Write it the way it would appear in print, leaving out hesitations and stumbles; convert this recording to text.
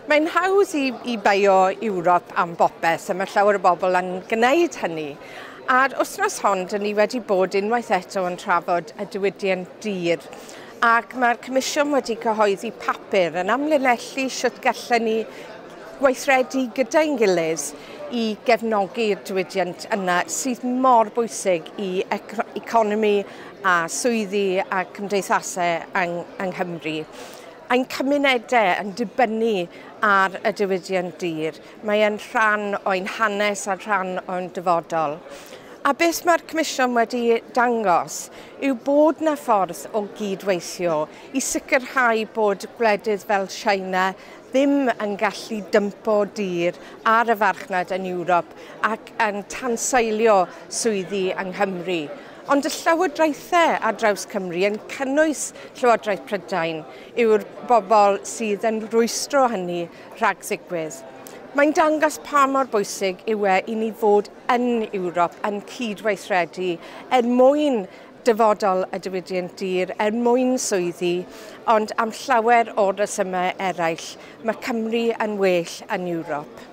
Mae'n hawdd i beio Ewrop am bopeth, a mae llawer o bobl yn gwneud hynny. A'r wythnos hon, dyn ni wedi bod unwaith eto yn trafod y diwydiant dur. Ac mae'r Comisiwn wedi cyhoeddi papur yn amlinellu sut gallen ni gweithredu gyda'n gilydd i gefnogi'r diwydiant yna sydd mor bwysig i economi a swyddi a cymdeithasau yng Nghymru. Ein cymunedau yn dibynnu ar y diwydiant dur. Mae e'n rhan o'n hanes a rhan o'n dyfodol. A beth mae'r Comisiwn wedi dangos yw bod 'na ffordd o gydweithio i sicrhau bod gwledydd fel China ddim yn gallu dympo dur ar y farchnad yn Ewrop ac yn tanseilio swyddi yng Nghymru. Ond y llywodraethau ar draws Cymru, yn cynnwys Llywodraeth Prydain, yw'r bobl sydd yn rwystro hynny rhag ddigwydd. Mae'n dangos pa mor bwysig yw e i ni fod yn Ewrop yn cydweithredu er mwyn dyfodol y diwydiant dur, er mwyn swyddi, ond am llawer o resymau eraill, mae Cymru yn well yn Ewrop.